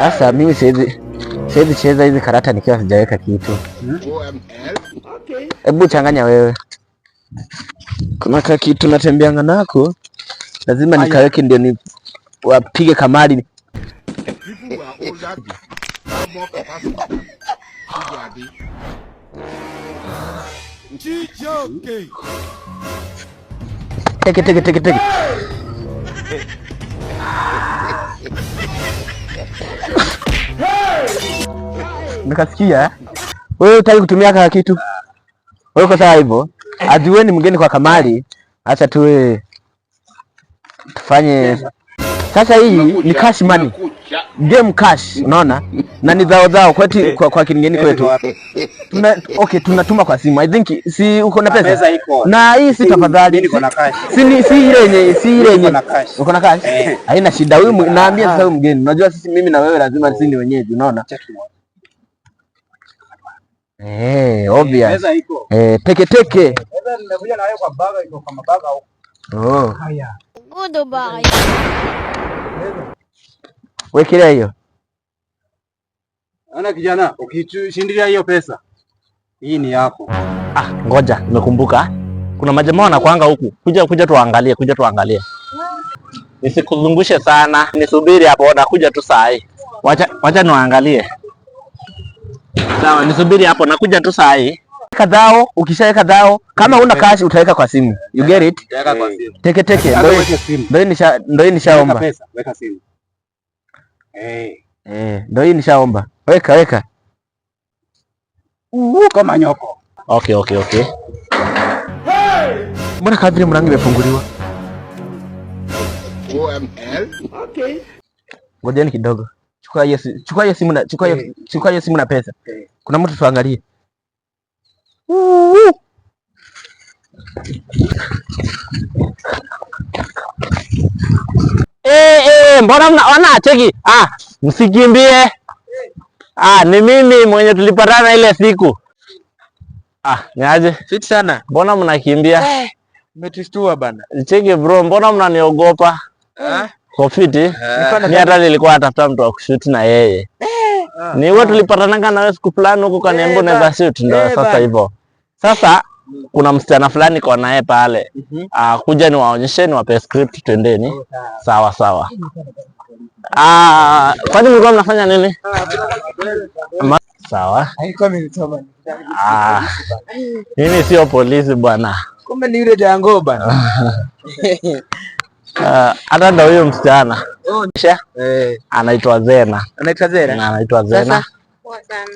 Sasa mimi siwezi cheza hizi karata nikiwa sijaweka kitu. Hebu changanya wewe. Kuna ka kitu natembeanga nako, lazima nikaweke ndio ni wapige kamari. People who are older have more capacity than Adi. Teke teke teke teke. Nikasikia eh? Wewe hutaki kutumia kaka kitu. Wewe uko sawa hivyo? Ajueni ni mgeni kwa kamari, acha tuwe tufanye. Sasa hii ni cash money. Game cash, unaona? Na ni dhao dhao kwetu kwa kingeni kwetu. Okay, tunatuma kwa simu. I think si uko na pesa? Pesa iko. Na hii si tafadhali. Mimi niko na cash. Si ile yenye, si ile yenye. Niko na cash. Uko na cash? Eh. Haina shida. Huyu naambia sasa huyu mgeni. Unajua sisi mimi na wewe lazima sisi ni wenyeji, unaona? Eh, obvious. Pesa iko. Eh, teke teke. Pesa nimekuja na wewe kwa baga iko kwa mabaga huko. Oh. Haya. Goodbye. Wekelea hiyo. Ana kijana, ukishindilia hiyo pesa, hii ni yako. Ah, ngoja, nimekumbuka. Kuna majamaa wanakuanga huku. Kuja kuja tuangalie, kuja tuangalie. Nisikuzungushe sana, nisubiri hapo, nakuja tu saa hii. Wacha niwaangalie. Sawa, nisubiri hapo, nakuja tu saa hii. Weka dhao, ukishaweka dhao, kama una cash utaweka kwa simu. You get it? Weka kwa simu. Teke teke. Hata weke simu. Ndio hii nishaomba. Weka pesa, weka simu. Eh, Eh, ndio hii nishaomba. Weka weka. kama nyoko. Okay. Mbona kama vile mlango imefunguliwa? OML. Ngojeni kidogo. Chukua hiyo simu na chukua hiyo simu na pesa. Kuna mtu tuangalie. Eh, eh, mbona mnaona cheki? Ah, msikimbie. Ah, ni mimi mwenye tulipatana ile siku. Ah, ni aje? Fit sana. Mbona mnakimbia? Umetustua bana. Cheki bro, mbona mnaniogopa? Kwa fiti? Mimi hata nilikuwa natafuta mtu wa kushoot na yeye. Ni wewe tulipatananga na wewe siku fulani huko kaniambia unaweza shoot, ndio sasa hivyo. Sasa kuna msichana fulani kwa naye pale. Ah, kuja niwaonyeshe niwape script twendeni. Sawa sawa. Ah, kwani mlikuwa mnafanya nini? Sawa. Ah, mimi sio polisi bwana. Kumbe ni yule jango bana. Hata ndo huyo msichana. Eh, Anaitwa Zena. anaitwa Zera. Na anaitwa Zena. Poa sana.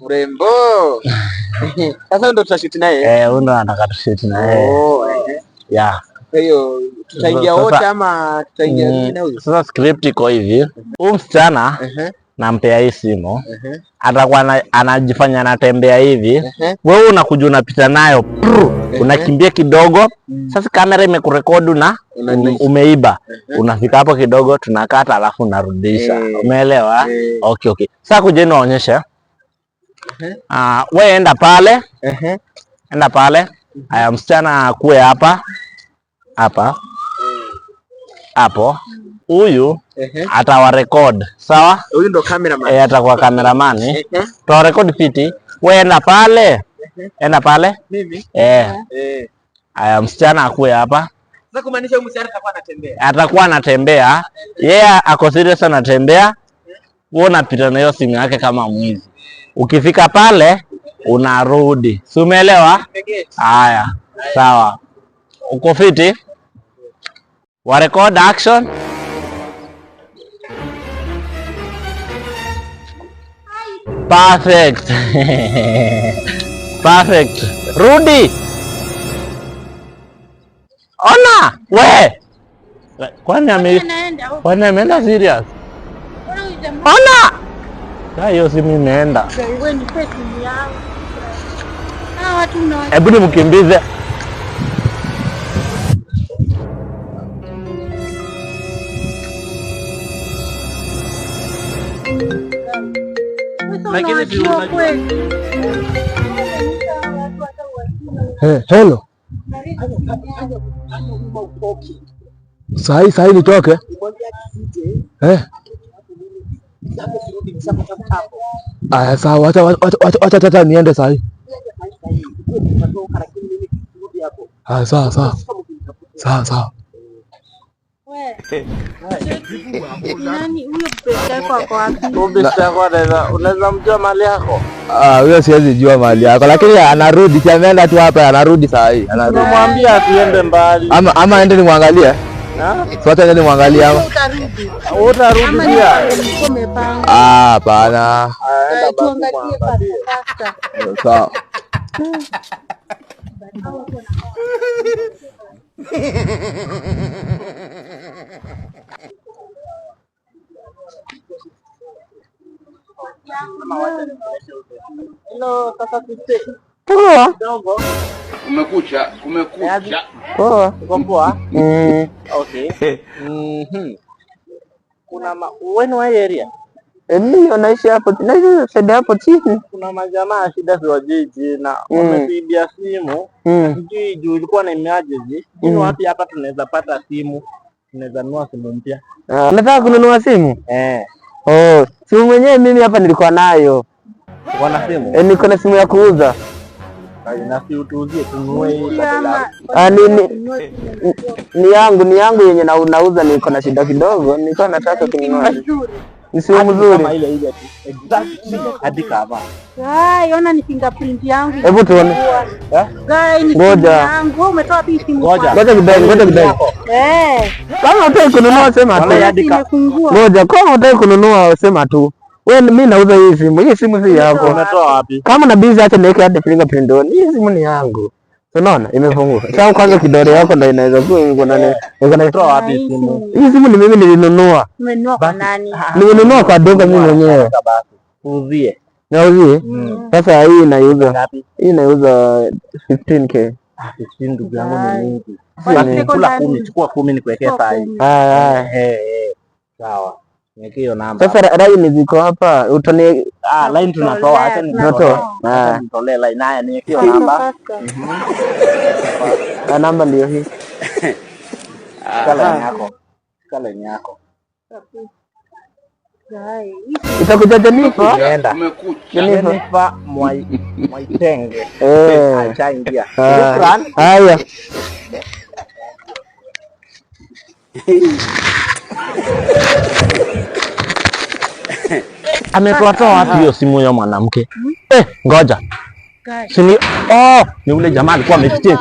Mrembo. Sasa ndo tutashoot naye. Eh, huyu ndo anataka tushoot na yeye. Oh, eh. Yeah. Kwa hiyo tutaingia wote ama tutaingia mimi na huyu? Sasa script iko hivi. Huyu msichana nampea hii simu. Atakuwa anajifanya anatembea hivi. Wewe unakuja unapita nayo. Unakimbia kidogo. Sasa kamera imekurekodi na umeiba. Unafika hapo kidogo tunakata alafu unarudisha. Umeelewa? Okay. Sasa kujeni waonyeshe. Ah, wewe enda pale. Enda pale. Haya, msichana akuwe hapa. Hapa. Hapo. Huyu atawarekod. Sawa? Huyu ndo cameraman. Eh, atakuwa cameraman. Tutawarekod fiti. Wewe enda pale. Enda pale. Mimi? Eh. Haya, msichana akuwe hapa. Sasa kumaanisha huyu msichana atakuwa anatembea. Atakuwa anatembea. Yeye ako serious anatembea. Wewe unapita na hiyo simu yake kama mwizi. Ukifika pale unarudi. Si umeelewa? Haya, sawa. Uko fiti? Wa record action. Perfect. Perfect. Rudi. Ona, we. Kwani ameenda serious? Ona. Hiyo simu imeenda. Hebu nimkimbize. Lakini si unajua. Hey, hello. Sahi sahi nitoke. Eh. Aya, sawa, wacha wacha wacha wacha tata niende sahi. Aya, sawa sawa. Sawa sawa. People were older. Nani huyo best yako ako wapi? Best yako unaweza mjua mali yako? Ah, huyo siwezi jua mahali yako, lakini anarudi, si ameenda tu hapa, anarudi saa hii. Anarudi. Mwambie asiende mbali. Ama aende nimwangalie. Si wacha niende nimwangalie ama. Utarudi. Utarudi Ama ni pia. ulikuwa umepanga. Ah, hapana. Eh, tuangalie faster faster. Sawa. Hello, sasa sisi Poa. kidogo. Kumekucha, kumekucha. Poa. Uko poa? Mm. Okay. Kuna wewe ni wa hii area? Eh, mimi naishi hapo, naishi side hapo chini. Kuna majamaa shida siwajui jina, wametuibia simu. Sijui juu ilikuwa na emergency. Sijui ni wapi hapa tunaweza pata simu. Tunaweza nunua simu mpya. Ah, nataka kununua simu. Eh, Oh, simu mwenyewe mimi hapa nilikuwa nayo. uko na simu? Eh, niko na simu ya kuuza. Na si utuuzie tununue hii badala. Ah, ni yangu yenye nauza, niko na shida kidogo, nilikuwa nataka kununua. Ni simu Kama mzuri. ile ile tu. Exactly. Hadi kama. Guy, ona ni fingerprint yangu. Hebu tuone. Guy, ni simu Ngoja. yangu. Wewe umetoa wapi simu? Ngoja. Ngoja kidogo, ngoja kidogo. Eh, Kama hutaki kununua sema tu. Wala hadi imefungua. Ngoja, kama hutaki kununua sema tu. Wewe, mimi nauza hii simu. Hii simu si yako. Unatoa wapi? Kama na busy, acha niweke hadi fingerprint on. Hii simu ni yangu. Unaona imefunguka. Sasa kwanza kidole yako ndio inaweza kuwa iko na Unatoa wapi Hii simu? simu. Hii simu ni mimi nilinunua. Umenunua kwa nani? Nilinunua kwa duka mimi mwenyewe. Basi. Tuuzie. Nauzie. Sasa hii inaiuza. Ngapi? Hii inauza 15K. Ah, 15 ndugu yangu ni mingi. Kwa Basi kula secondary. 10, chukua 10 nikuwekee Chukua saa hii. 10. Haya haya. Eh, eh. Sawa. Niwekee hiyo namba. Sasa line ziko hapa. Utani Ah, line tunatoa, acha nitolee. Tunatoa. Acha Ah. nitolee line. Haya, niwekee hiyo Faster, namba. faster. Na namba ndio hii. Shika line yako. Shika line yako. Guy, hii Itakuja Jennifer. Nenda. Kumekucha. Jennifer. Jennifer Mwaitenge. Eh. Ashaingia. Ah. Shukran. Haya. Ametoa wapi hiyo simu ya mwanamke? Eh, ngoja. Guy. Si ni oh, ni ule jamaa alikuwa amechange.